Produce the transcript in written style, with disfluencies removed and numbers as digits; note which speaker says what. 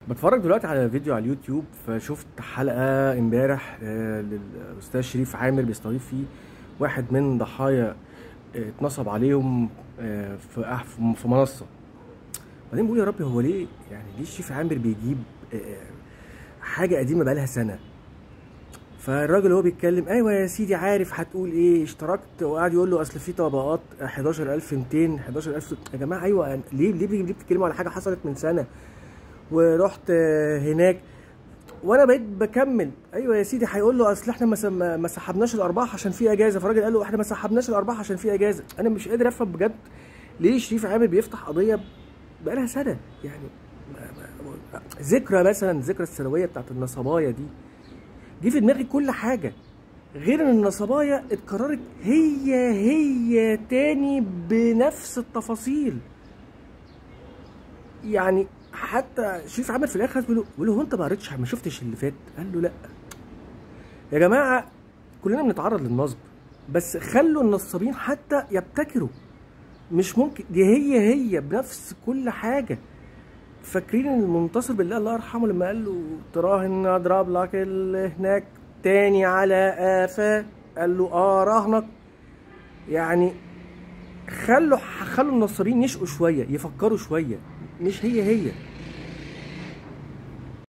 Speaker 1: بتفرج دلوقتي على فيديو على اليوتيوب، فشفت حلقة امبارح للأستاذ شريف عامر بيستضيف فيه واحد من ضحايا اتنصب عليهم في منصة. بعدين بقول يا ربي، هو ليه يعني ليه شريف عامر بيجيب حاجة قديمة بقالها سنة؟ فالراجل هو بيتكلم، ايوه يا سيدي عارف هتقول ايه، اشتركت، وقعد يقول له اصل في طبقات 11200 11000. يا جماعة ايوه، ليه ليه ليه بتتكلموا على حاجة حصلت من سنة؟ ورحت هناك وانا بقيت بكمل، ايوه يا سيدي هيقول له اصل احنا ما سحبناش الارباح عشان في اجازه، فالراجل قال له احنا ما سحبناش الارباح عشان في اجازه. انا مش قادر افهم بجد ليه شريف عامر بيفتح قضية بقالها سنة، يعني ذكرى مثلا، ذكرى السنوية بتاعت النصبايه دي، جه في دماغي كل حاجة غير ان النصبايه اتكررت هي هي تاني بنفس التفاصيل. يعني حتى شريف عامر في الاخر بيقول له هو انت ما قريتش، ما شفتش اللي فات؟ قال له لا. يا جماعة كلنا بنتعرض للنصب، بس خلوا النصابين حتى يبتكروا، مش ممكن دي هي هي بنفس كل حاجة. فاكرين المنتصر بالله الله يرحمه لما قال له تراهن اضرب لك هناك تاني على قفاه، قال له اه راهنك. يعني خلوا النصابين يشقوا شوية، يفكروا شوية، مش هي هي.